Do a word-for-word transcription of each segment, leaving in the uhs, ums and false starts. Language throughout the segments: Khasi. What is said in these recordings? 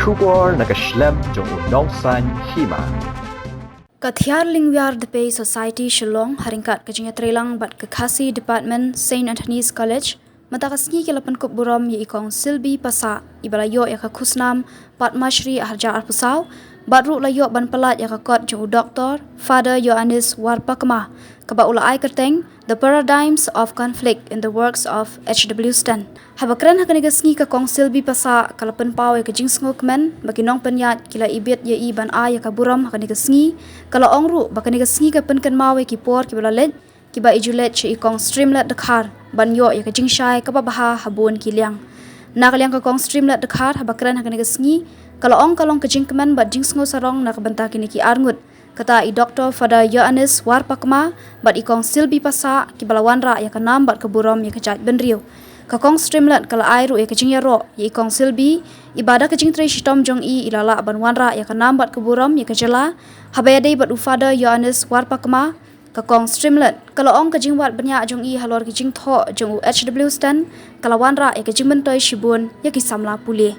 Khubor na ka shlem jong u nongsan hima. Ka Thiar Lyngwiar Dpei Society Shillong ha ryngkat ka jingïatreilang bad ka Khasi Department Saint Anthony's College mynta ka sngi ki la pynkup burom ïa i Kong Silbi Passah iba la ïoh ïa ka khusnam Padma Shri ha ar hajar arphew saw bad ruh la ïoh ban pyllait ïa ka kot jong u Doktor Father Ioannis Warpakma kaba u la ai kyrteng The Paradigms of Conflict in the Works of H W Sten. Haba kren ha kane ka sngi ka Kong Silbi Passah ka la pynpaw ïa ka jingsngewkmen ba ki nongpynïaid ki la ibit ïa i ban ai ïa ka burom ha kane ka sngi. Ka la ong ruh ba kane ka sngi ka pynkynmaw ïa ki por kiba la leit kiba i ju leit sha i Kong Streamlet Dkhar ban ïoh ïa ka jingshai kaba bha ha bun ki liang. Na ka liang ka Kong Streamlet Dkhar haba kren ha kane ka sngi ka la ong ka long ka jingkmen bad jingsngewsarong na ka bynta kine ki arngut. Kata i Doktor Father Ioannis Warpakma bad i Kong Silbi Passah kiba la wanrah ïa ka nam bad ka burom ïa ka jaitbynriew. Ka Kong Streamlet ka la ai ruh ïa ka jingïaroh ïa i Kong Silbi iba da ka jingtrei shitom jong i i la lah ban wanrah ïa ka nam bad ka burom ïa ka jylla. Haba ïadei bad u Father Ioannis Warpakma ka Kong Streamlet ka la ong ka jingwad bniah jong i halor ki jingthoh jong u H W Sten ka la wanrah ïa ka jingmyntoi shibun ïa ki samla pule.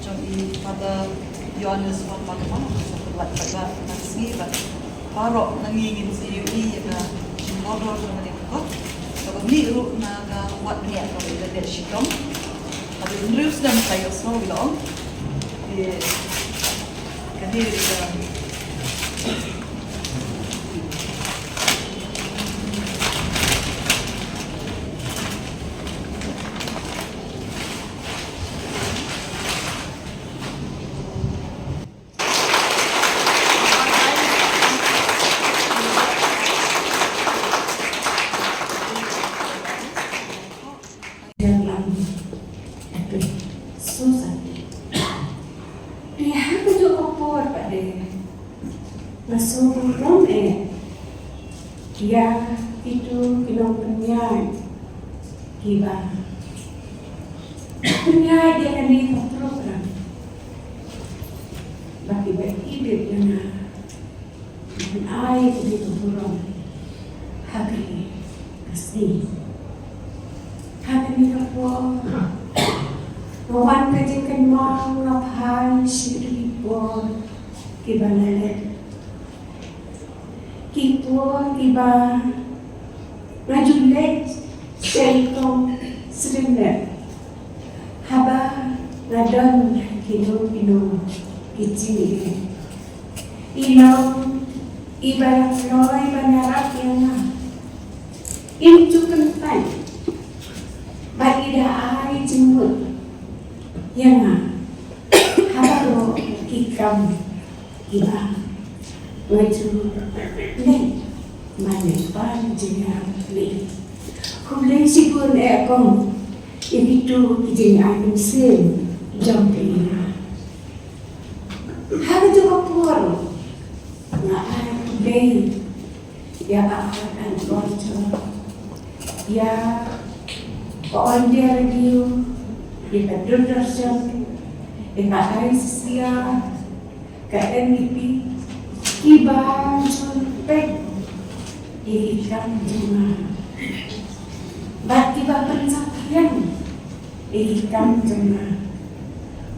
Jong i Father Ioannis Warpakma, sa pynlait paidbah na ka sngi bad baroh na ngi ngin sa ïohi ïa ka jingkordor jong kane ka kot. Kaba mih ruh na ka wad bniah kaba i la leh shitom. Kaba hynriew snem ka ïohsngew i la ong. Te ka dei ka Dalam episode satu. Di ha kajuh ka por pat de nga sngewburom eh ïa kito ki nongpynïaid kiba pynïaid ïa kane ka program ba kiba ibit ïa nga. Ngan ai ïa kane ka burom ha kane ka sngi. Ha kane ka por nga wan ka jingkynmaw nga phai sha ki por kiba la leit. Ki por kiba nga ju leit sha i Kong Streamlet haba nga don kino kino ki jingeh. I long iba la kloi ban ïarap ïa nga. Im ju kyntait bad i da ai jingmut ïa nga ha baroh ki kam kiba nga ju leh ban leh ban jingïarap leh. Khublei shibun eh Kong ïa kito ki jingai mynsiem jong phi ïa nga. Ha kajuh ka por nga ai khublei ïa ka All India Radio, ïa ka Doordarshan, ïa ka I C C R, ka N D P, kiba ju peit ïa ki kam jong nga bad kiba pynsaphriang ïa ki kam jong nga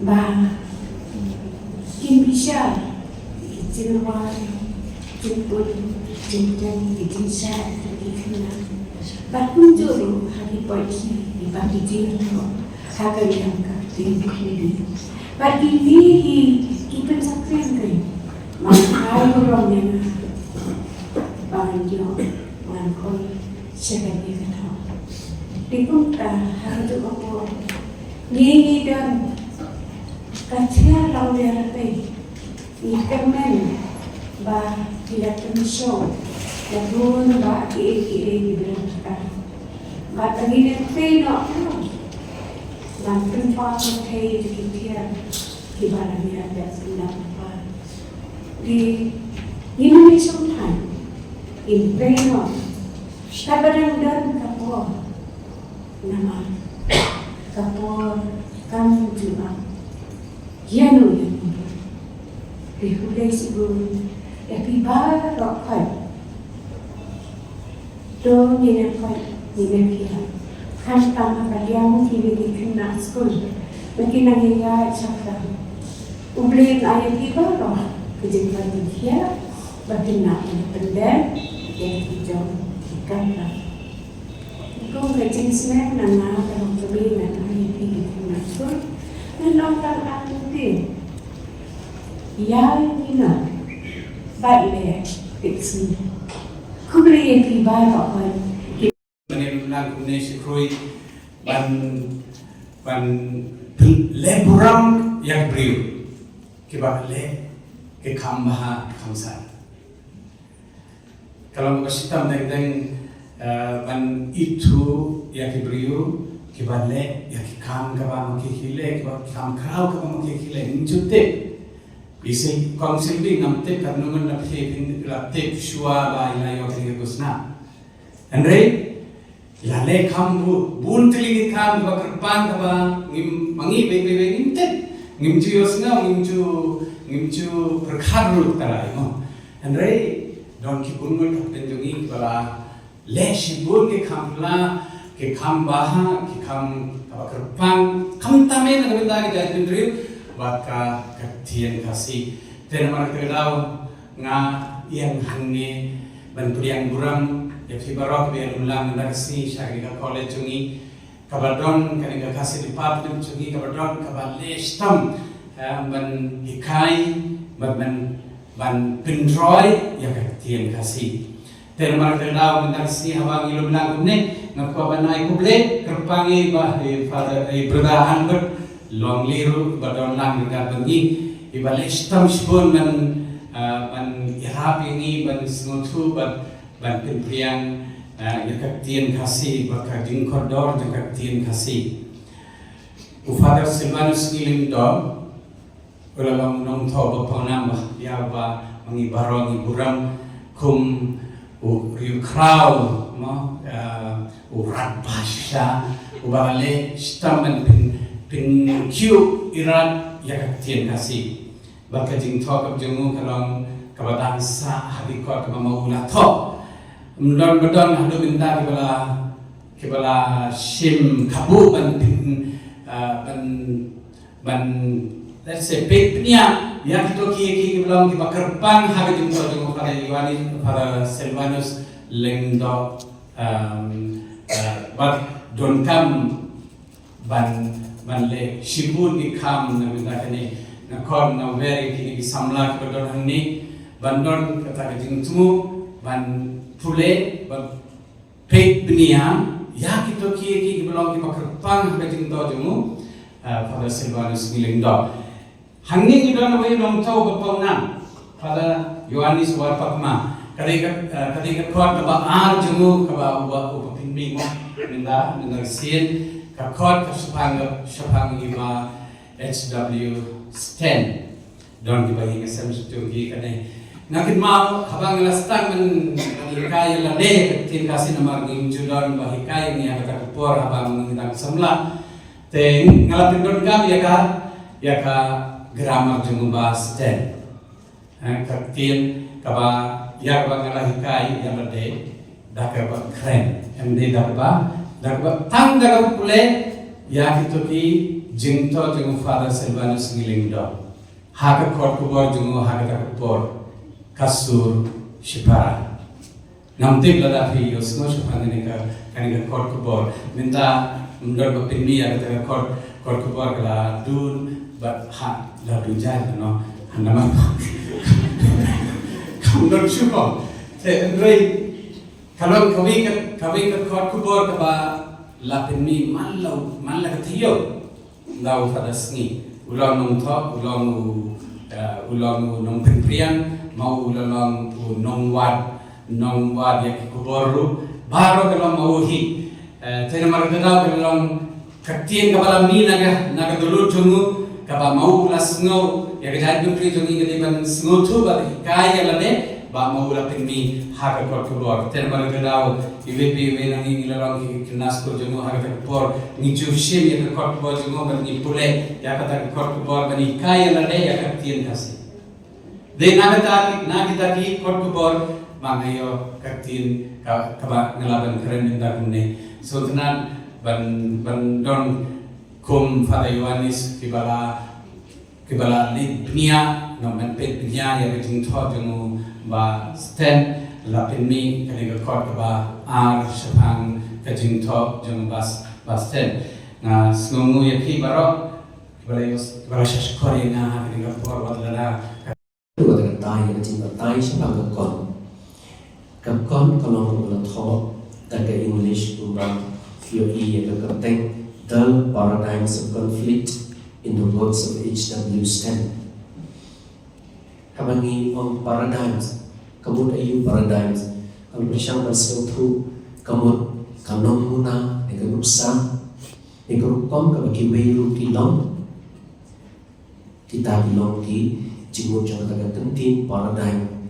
ba kin bishar ïa ki jingrwai, jingput, jingteng, ki jingshai, ki khynnah. Bad kumjuh ruh ha ki poetry kiba ki jingïathoh ha ka liang ka ktien Khasi. Bad kine hi ki pynsaphriang ri ma nga ai burom ïa nga ba ngan ïoh ngan khoi sha kane ka thoh. Te kumta ha kajuh ka por ngi ngi don ka Thiar Lyngwiar Dpei. Ngi kyrmen ba ki la pynshong la bun ba kiei kiei ki briew ka. Bad ba ngi dang pynlong ban pynpaw pynthei ïa ki thiar kiba la ngi la dep pynlong ba. Ngi ngi mih shong thaiñ ngi pynlong. Katba dang don ka por Namar ka por kam ju am. Ïa no ïa no. Te khublei shibun ïa phi baroh khoit. To ngin ïa khoit ngin ïa phi. Khamtam ha ka liang ki ne ki khynnah skul ba ki nang ïa ïaid shaphrang. U Blei un ai ïa phi baroh ka jingpynkhia ba phin nang ïa pyndep ïa ki jong ki kamram. Kum ka jingsneng na nga ka long kmie na nga ïa phi ki khynnah skul. Ngan ong tang ar lynti. Ïa ïa ki na bad leh tik sngi. Khublei ïa phi baroh khoit. Ban ïa nang kumne shi khrui ban ban leh burom ïa ki briew kiba leh ki kam bha kam san. Ka long ka shitom deng deng, eh, ban ithuh ïa ki briew kiba leh ïa ki kam kaba ma ki khie leh, kiba ki kam khraw kaba ma ki khie leh, ngim ju tip. Bisi kong Silbi ngam tip, katno ngut na phi phin la tip shuwa ba i la ïoh kane ka ghusna. Hynrei la leh kam bun, bun tylli ki kam kaba kyrpang kaba ngim, ma ngi beit beit beit ngim tip, ngim ju ïohsngew, ngim ju, ngim ju pyrkhat ruh tharai mo. Hynrei don ki bun ngut hapdeng jong ngi kiba la leh shibun ki kam phylla, ki kam bha, ki kam kaba kyrpang, khamtam na ka bynta ka jaitbynriew bad ka, ka ktien Khasi. Te namar kata ka daw nga ïeng hangne ban pdiang burom ïa phi baroh kiba ïalumlang mynta ka sngi sha kane ka college jong ngi, kaba don kane ka Khasi department jong ngi, kaba don kaba leh shitom, eh, ban hikai, ban, ban, ban pynroi ïa ka ktien Khasi. Te namar kata ka daw mynta ka sngi haba ngi lumlang kumne, nga kwah ban ai khublei kyrpang ïa i Father, i Brother Albert Longli ruh ba don lang ryngkat bad ngi, iba leh shitom shibun ban, ah, ban ïarap ïa ngi, ban sngewthuh bad ban pynphriang, ah, ïa ka ktien Khasi bad ka jingkordor jong ka ktien Khasi. U Father Silvanus Ngilyngdoh u la long nongthoh ba pawnam ba ïa ba ma ngi baroh ngi burom kum u riewkhraw mo, eh, u rat basha, uba la leh shitom ban pyn, pynkiew irat ïa ka ktien Khasi. Bad ka jingthoh ka jong u ka long kaba dang sah ha ki kot kaba ma u la thoh. Ym don ba don haduh mynta kiba la, kiba la shim kabu ban pyn, eh, ban ban, let's say, peit pynïap ïa kito ki, ki, kiba long kiba kyrpang ha ka jingthoh jong u Father Ioannis, Father Silvanus Lyngdoh, um, uh, bad donkam ban, ban leh shibun ki kam na bynta kane. Nga khot, nga wer ïa kine ki samla kiba don hangne ban don kata ka jingthmu ban pule, ban peit pynïap ïa kito ki, ki, kiba long kiba kyrpang ha ka jingthoh jong u, ah, Father Silvanus Ngilyngdoh. Hangne ngi don uwei u nongthoh ba pawnam, Father Ioannis Warpakma. Ka dei ka, ah, ka dei ka khot kaba ar jong u kaba uba, uba pynmih mo. Mynta, mynta ka sien ka khot ka shaphang, shaphang ïa i Bah H W Sten. Don kiba ïeng ha sem sha ki kane. Nga kynmaw haba nga la sdang ban, ban hikai ïa lade ka ktien Khasi namar ngim ju don ba hikai ïa ngi ha kata ka por haba ngi dang samla. Te nga la pyndonkam ïa ka, ïa ka grammar jong u Bah Sten. Eh, ka ktien kaba, ïa kaba nga la hikai ïa lade da kaba kren. Em dei da kaba, da kaba tang da kaba pule ïa kito ki jingthoh jong u Father Silvanus Ngilyngdoh. Ha ka kot khubor jong u ha kata ka por, ka sur shipara. Ngam tip lada phi ïohsngew shaphang kane ka, kane ka kot khubor. Mynta ym don ba pynmih ïa kata ka kot, kot khubor ka la dun, bad ha la dun jai no. Hynda ma kam don shuh. Te hynrei ka long kawei ka, kawei ka kot khubor kaba la pynmih man la, man la ka taïew. Nda u Father Sngi, u long nongthoh, u long u, eh, u long u nongpynphriang, ma u la long u nongwad, nongwad ïa ki khubor ruh, baroh ka long ma u hi. Eh, te namar kata ka long ka ktien kaba la mih na ka, na ka dohnud jong u, kaba ma u la sngew ïa ka jaitbynriew jong ngi ka dei ban sngewthuh bad hikai ïa lade, Ba ma u la pynmih ha ka kot khubor. Te namar kata ka daw, iwei pa iwei na ngi ngi la long ki khynnah skul jong u ha kata ka por. Ngi ju shim ïa ka kot khubor jong u bad ngi pule ïa kata ka kot khubor bad ngi hikai ïa lade ïa ka ktien Khasi. Dei na kata ki, na kita ki kot khubor ba nga ïoh ka ktien ka, kaba nga lah ban kren mynta kumne. Sngewtynnat ban, ban don kum Father Ïoannis kiba la kiba la leit bniah, ngan peit bniah ïa ka jingthoh jong u Bah Sten, la pynmih kane ka kot kaba ar shaphang ka jingthoh jong u Bah, Bah Sten. Nga sngewnguh ïa phi baroh kiba la ïoh, kiba la shah shkor ïa nga ha kane ka por wat la da ka, wat la da ka jingbatai shaphang ka kot. Ka kot ka long kaba la thoh da ka English kumba phi ïohi ïa ka kyrteng The Paradigms of Conflict in the Works of H W Sten. Haba ngi ong paradigms, ka mut aïu paradigms? Ka la pyrshang ban sngewthuh ka mut ka nongmuna ne ka nuksa ne ka rukom kaba kiwei ruh ki long. Kita ki long ki jingmut jong kata ka kyntien paradigm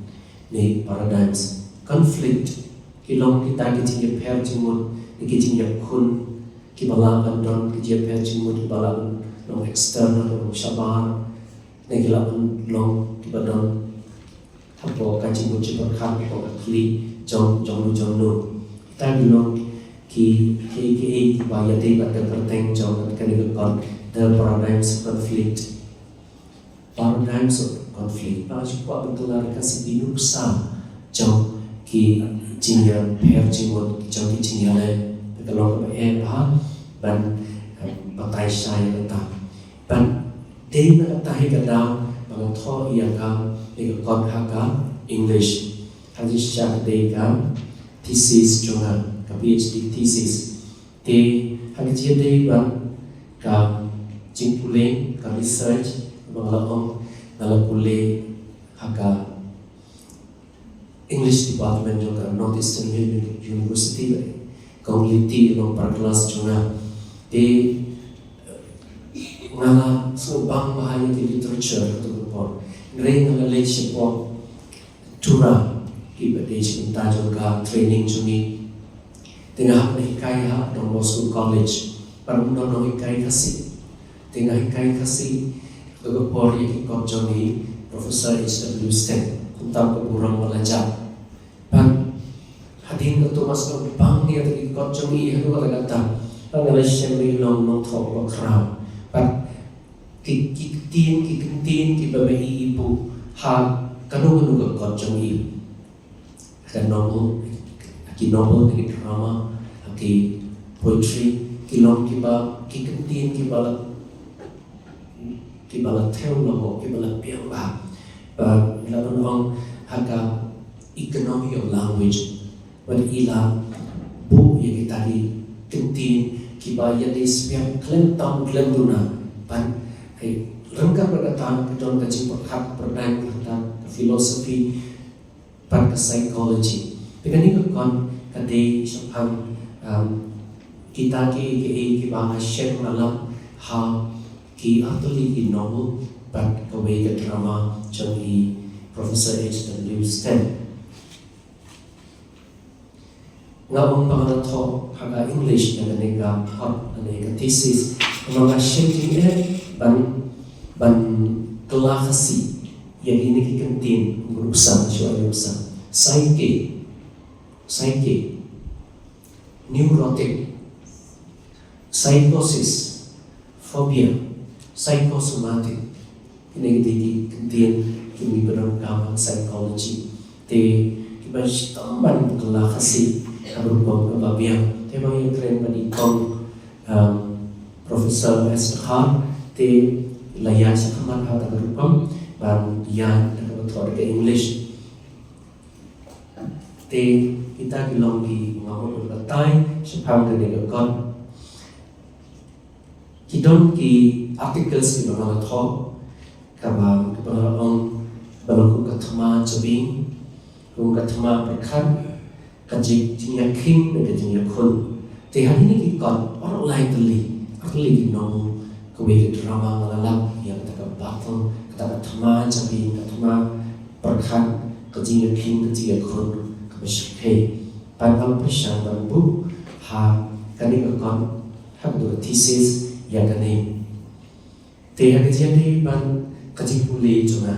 ne paradigms. Conflict ki long kita ki jingïapher jingmut ne ki jingïakhun kiba lah ban don ki jingïapher jingmut kiba lah ban long external, long shabar, ne ki lah ban long kiba don hapoh ka jingmut jingpyrkhat, hapoh ka khlieh jong, jong no jong no. Kita ki long ki, ki, ki, kiba ïadei bad ka kyrteng jong kane ka kot, The Paradigms of Conflict. Paradigms of Conflict. Ba shu kwah ban kylla ïa ka, ki nuksa jong ki jingïapher jingmut, jong ki jingïaleh. Ka long kaba eh bha ban, em, batai shai ïa kata. Ban dei na kata hi ka daw ba nga thoh ïa ka, ïa ka kot ha ka English. Ha jingshisha ka dei ka thesis jong nga, ka PhD thesis. Te ha ka jingïadei bad ka jingpule, ka research, ba nga la ong, nga la pule ha ka English Department jong ka North Eastern Uni-, University, ka University long para klas jong nga. Te nga la sngewbang bha ïa ki literature ha kato ka por. Hynrei nga la leit shapoh Tura, kiba dei shi bynta jong ka training jong ngi. Te nga hap ban hikai ha Don Bosco College, bad ym don nonghikai Khasi. Te nga hikai Khasi ha ka por ïa ki kot jong i Professor H W Sten, khamtam ka burom ba la jah. Bad hadien kato nga sngewbang ïa ki kot jong i haduh katta katta. Bad nga la shem ïa u nongthoh ba khraw. Bad ki, ki ktien, ki ktien kiba ma i i buh ha kano kano ka kot jong i. Ha ka novel, ha ki novel, ha ki drama, ha ki poetry, ki long kiba, ki ktien kiba la, kiba la thew lyngngoh, kiba la biang bha. Ba la ban ong ha ka economy of language. Bad i la buh ïa kita ki ktien kiba ïadei sbiang khlem tam khlem duna. Bad, eh, ryngkat bad kata ka don ka jingpyrkhat pyrdaiñ, ka philosophy bad ka psychology. Te kane ka kot ka dei shaphang, um, kita ki, ki, kiba nga shem nga lap ha ki artylli ki novel bad kawei ka drama jong i Professor H W Sten. Nga ong ba nga la thoh ha ka English ïa kane ka kot, kane ka thesis. Nga la shem jingeh ban, ban kylla Khasi ïa kine ki ktien, nuksa, shuwa nuksa. Psyche, psyche, neurotic, psychosis, phobia, psychosomatic. Kine ki dei ki ktien kiba donkam ha psychology. Te kiba shitom ban kylla Khasi ha ka rukom kaba biang. Te ba nga ïakren bad i kong, um, Professor S Dkhar, te la ïaid shakhmat ha kata ka rukom ban ïaid da kaba thoh da ka English. Te kita ki long ki, nga mut ban batai shaphang kane ka kot. Ki don ki articles kiba nga la thoh, kaba, kaba nga la ong ba long kum ka thma jabieng, kum ka thma pyrkhat, ka jing, jingïakhih ne ka jingïakhun. Te ha kine ki kot, baroh lai tylli, artylli ki novel, kawei ka drama nga la lap ïa kata ka battle, kata ka thma jabieng, ka thma pyrkhat, ka jingïakhun, ka jingïakhun kaba shyrkhei. Ban ym pyrshang ban buh ha kane ka kot, ha ka thesis ïa kane. Te ha ka jingïadei bad ka jingpule jong nga,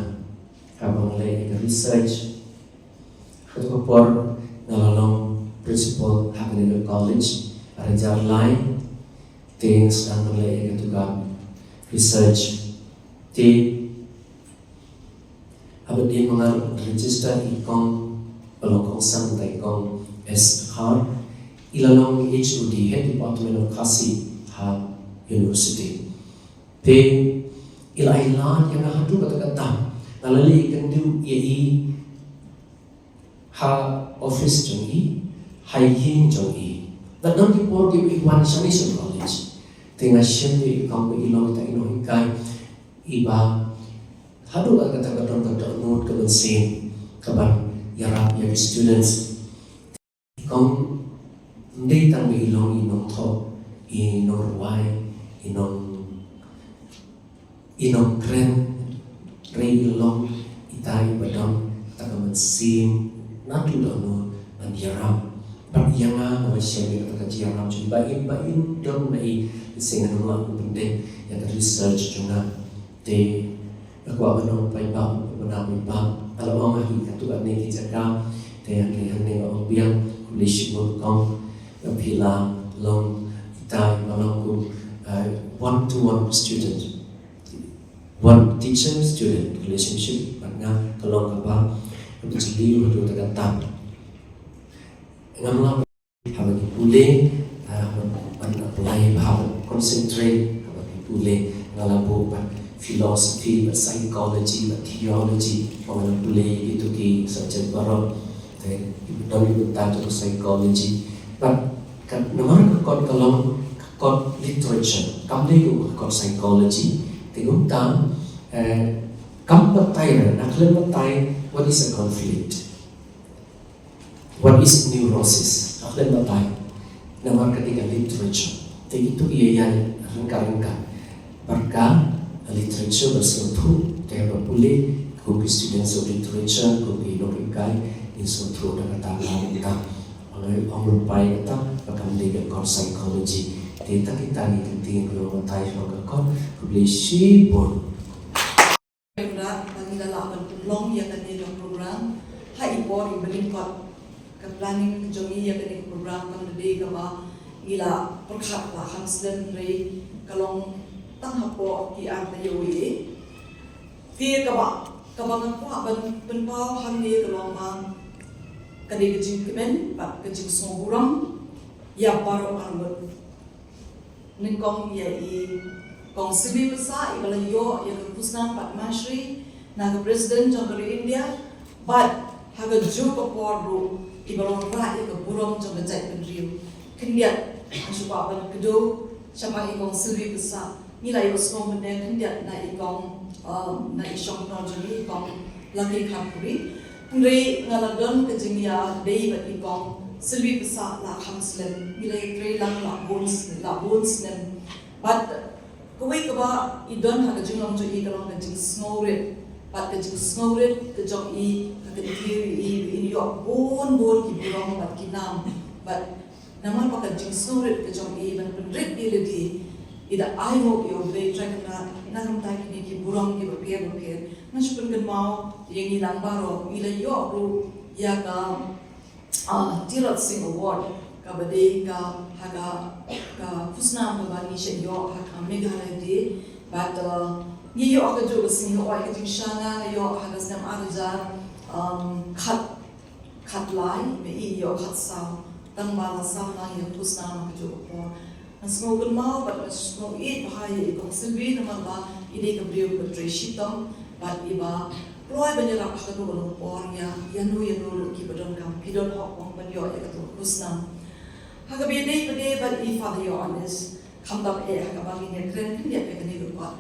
haba nga leh ïa ka research, ha kato ka por nga la long principal ha kane ka college, ar hajar lai. Te nga sdang ban leh ïa kato ka research. Te haba dei ma nga ruh register i kong, ba long kongsan, da i kong S Khar, i la long H O D, Head Department of Khasi ha university. Te i la ai lad ïa nga haduh katta katta. Nga la leit kynduh ïa i ha office jong i, ha ïing jong i. Bad don ki por kiba i wan shane sha college. Te nga shem ïa i kong ba i long kita i nonghikai iba haduh katta katta ka don ka dohnud, ka mynsiem kaban ïarap ïa ki students. I kong ym dei tang ba i long i nongthoh, i nongrwai, i nong, i nongkren, hynrei i long ita iba don kata ka mynsiem naduh dohnud ban ïarap. Bad ïa nga, nga la shem ïa kata ka jingïarap jong i, ba in, ba in don ma i, lehse ngan ym lah ban pyndep ïa ka research jong nga. Te nga kwah ban ong paidbah, paidbah, paidbah, nga la ong ha ki katto katne ki jaka, te hangne, hangne nga ong biang, khublei shibun kong, ba phi la long ita iba long kum, eh, one to one student, one teacher student relationship bad nga, ka long kaba, kaba jylliew haduh katta katta. Ngam lah haba ki pule, ah, ban, ban apply, haba concentrate, haba ki pule, nga la buh bad philosophy, bad psychology, bad theology, haba nga la pule kito ki subject baroh. Te, don ki bynta jong psychology. Bad, ka, namar ka kot ka long, ka kot literature, kam dei ka kot psychology, te kumta, eh, kam batai, na khlem batai, what is a conflict? What is neurosis? Ka khlem batai. Namar ka dei ka literature. Te ito ki ïa ïa ryngkat ryngkat. Bad ka literature ba sngewthuh, te ba pule, kum ki students of literature, kum ki nonghikai, ngin sngewthuh da kata ka bynta. Ong ruh pai kata, ba kam dei ka kot psychology. Te ta kita ki kyntien kaba batai sha ka kot, khublei shibun. Kynrad ba ngi la lah ban pynlong ïa kane ka program ha i por iba lyngkot. Ka planning jong ngi ïa kane ka program kam da dei kaba ngi la pyrkhat la kham slem, hynrei ka long tang hapoh ki ar taïew eiei. Te kaba, kaba nga kwah ban pynpaw hangne ka long ba ka dei ka jingkmen bad ka jingsngewburom ïa baroh arngut. Nyngkong ïa i Kong Sylvie Pynsah iba la ïoh ïa ka khusnam Padma Shri na ka President jong ka ri India, bad ha kajuh ka por ruh iba la wanrah ïa ka burom jong ka jaitbynriew. Khyndiat, nga shu kwah ban kdew shaphang i Kong Sylvie Pynsah, ngi la ïohsngew mynne khyndiat na i Kong, um, na i shongknor jong ngi i Kong Lucky Kharpuri. Hynrei nga la don ka jingïadei bad i Kong Sylvie Pynsah la kham slem, ngi la ïatrei lang la bun snem, la bun snem. Bad kawei kaba i don ha ka jinglong jong i ka long ka jingsngewrit. Bad ka jingsngewrit ka jong i, ka kyntiew ïa i ba in ïoh bun bun ki burom bad ki nam. Bad namar ba ka jingsngewrit ka jong i ban pynrit ïa lade, i da ai nguh ïa U Blei Trai Kynrad na ka bynta kine ki burom kiba pher bapher. Nga shu pynkynmaw ïa ngi lang baroh, ngi la ïoh ruh ïa ka, ah, Tirot Sing Award, kaba dei ka, ha ka, ka khusnam kaba ngi shait ïoh ha ka Meghalaya Day. Bad, ah, ngi ïoh kajuh ka sing, ïoh ka jingshang, nga ïoh ha ka snem ar hajar, um, khat khatlai, me i ïoh khatsaw, tang ba la samla ïa ka khusnam ha kajuh ka por. Nga sngewkynmaw bad nga sngewïeit bha ïa i Kong Sylvie namar ba i dei ka briew ba trei shitom bad iba kloi ban ïarap ha kano kano ka por ïa, ïa no ïa no ruh kiba donkam, phi don hok ban ïoh ïa kato ka khusnam. Ha kaba ïadei pat bad i Father Ïoannis, khamtam eh ha kaba ngin ïakren khyndiat ïa kane ka kot.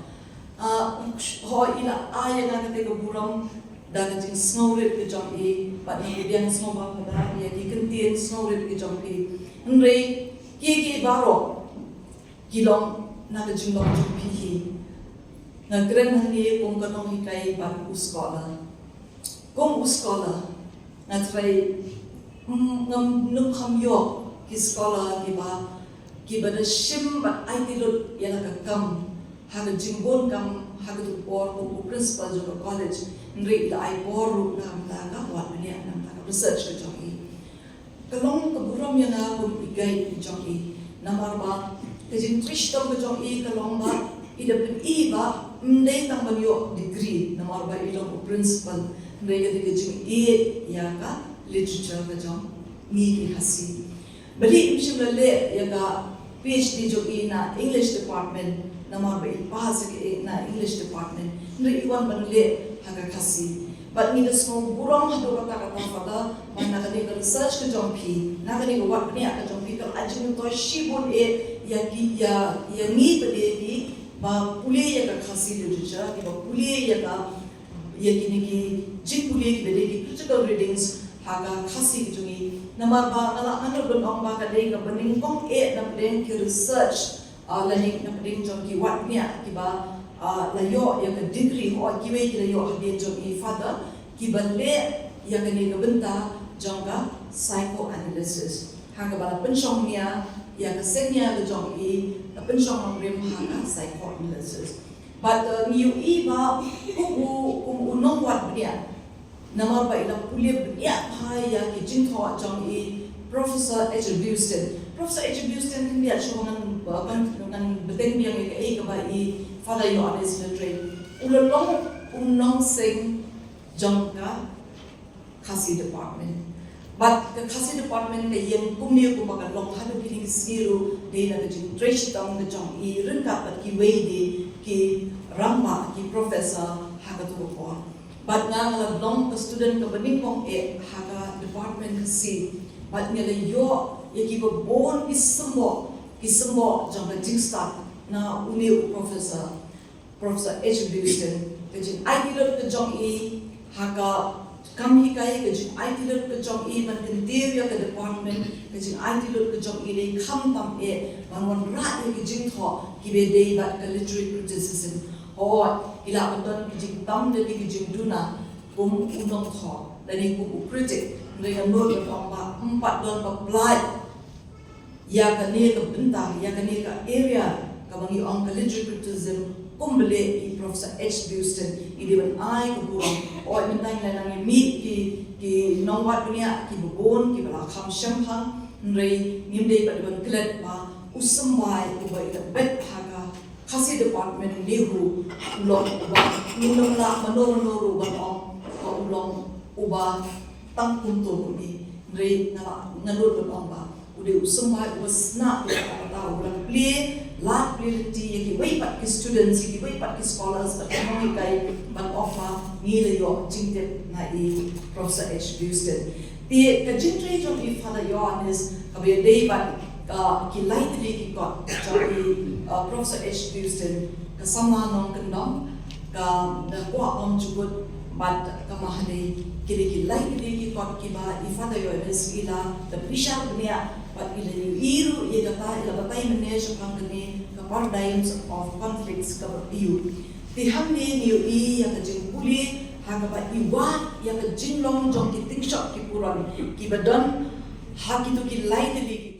Ah, hooid, i la ai ïa nga kata ka burom da ka jingsngewrit ka jong i, bad nga pdiang sngewbha pdiang ïa ki kyntien sngewrit ka jong phi. Hynrei kiei kiei baroh ki long na ka jinglong jong phi hi. Nga kren hangne kum ka nonghikai bad u scholar. Kum u scholar, nga trai, mm, ngam nym kham ïoh ki scholar kiba, kiba da shim bad aiti lut ïa la ka kam ha ka jingbun kam ha ka tu por kum u principal jong ka college. Hynrei i la ai por ruh na ka bynta ka wad bniah, na ka bynta ka research ka jong i. Ka long ka burom ïa nga kum i guide jong i. Namar ba ka jingtrei shitom ka jong i ka long ba i da pyni ba ym dei tang ban ïoh degree namar ba i long u principal, hynrei ka dei ka jingïeit ïa ka literature ka jong ngi ki Khasi. Balei im shym la leh ïa ka PhD jong i na English department, namar ba i pass ïa ka na English department, hynrei i wan ban leh ha ka Khasi. Bad ngi da sngew burom haduh katta katta, Father, ba na kane ka research ka jong phi, na kane ka wad bniah ka jong phi, ka la ai jingmyntoi shibun eh ïa ki, ïa, ïa ngi pat de kiba pule ïa ka Khasi literature, kiba pule ïa ka, ïa kine ki jingpule kiba dei ki critical readings ha ka Khasi ka jong ngi. Namar ba nga la, nga nud ban ong ba ka dei kaba nyngkong eh na pdeng ki research, ah, lane na pdeng jong ki wad bniah kiba, ah, la ïoh ïa ka degree, hooid kiwei ki la ïoh hadien jong i, Father, kiba leh ïa kane ka bynta jong ka psychoanalysis, ha kaba la pynshong nia ïa ka seng nia ka jong i, la pynshong nongrim ha ka psychoanalysis. Bad, uh, ngi ïohi ba kum u, kum u nongwad bniah, namar ba i la pule bniah bha ïa ki jingthoh jong i Professor H. Houston. Professor H. Houston, kan ïa shu ngan, ngan, ngan bteng biang ïa kaei kaba i Father Ioannis i la trei. U la long u nongseng jong ka Khasi department. Bad ka Khasi department ka ïeng kumne kumba ka long haduh kine ki sngi ruh, dei na ka jingtrei shitom ka jong i ryngkat bad kiwei de ki rangbah, ki professor ha kato ka por. Bad nga, nga la long ka student kaba nyngkong eh ha ka department Khasi. Bad nga la ïoh ïa kiba bun ki symboh, ki symboh jong ka jingstad na une u professor, Professor H. Houston. Ka jingaiti lut ka jong i ha ka kam hikai, ka jingaiti lut ka jong i ban kyntiew ïa ka department, ka jingaiti lut ka jong i dei khamtam eh ban wanrah ïa ki jingthoh kiba dei bad ka literary criticism. Hooid, i la pyndonkam ki jingtam da ki jingduna kum u nongthoh lane kum u critic, hynrei nga nud ban ong ba ym pat don ba pynlait ïa kane ka bynta, ïa kane ka area kaba ngi ong ka literary criticism, kum ba leh i Professor H. Houston. I dei ban ai ka burom. Hooid, mynta ngi la nang ïa mih ki, ki nongwad bniah kiba bun kiba la kham shemphang, hynrei ngim dei pat ban klet ba u symbai uba i la bet ha ka Khasi department NEHU u long uba ngim lah mano mano ruh ban ong ba u long uba tang kumto kum i. Hynrei nga la, nga nud ban ong ba u dei u symbai uba sna uba kata uba la plie, la plie lynti ïa kiwei pat ki students, ïa kiwei pat ki scholars bad ki nonghikai ban ong ba ngi la ïoh jingtip na i Professor H. Houston. Te ka jingtrei jong i Father Ioannis kaba ïadei bad, uh, ki lai tylli ki kot jong i, uh, Professor H. Houston, ka samla nongkyndong, ka, ka kwah ong jukut bad ka Mahadei, ki dei ki lai tylli ki kot kiba i Father Ioannis i la da bishar bniah bad i la ïohi ruh ïa kata, i la batai mynne shaphang kane ka Paradigms of Conflicts kaba phi ïoh. Te hangne ngi ïohi ïa ka jingpule ha kaba i wad ïa ka jinglong jong ki tyngshop ki puron kiba don ha kito ki lai tylli ki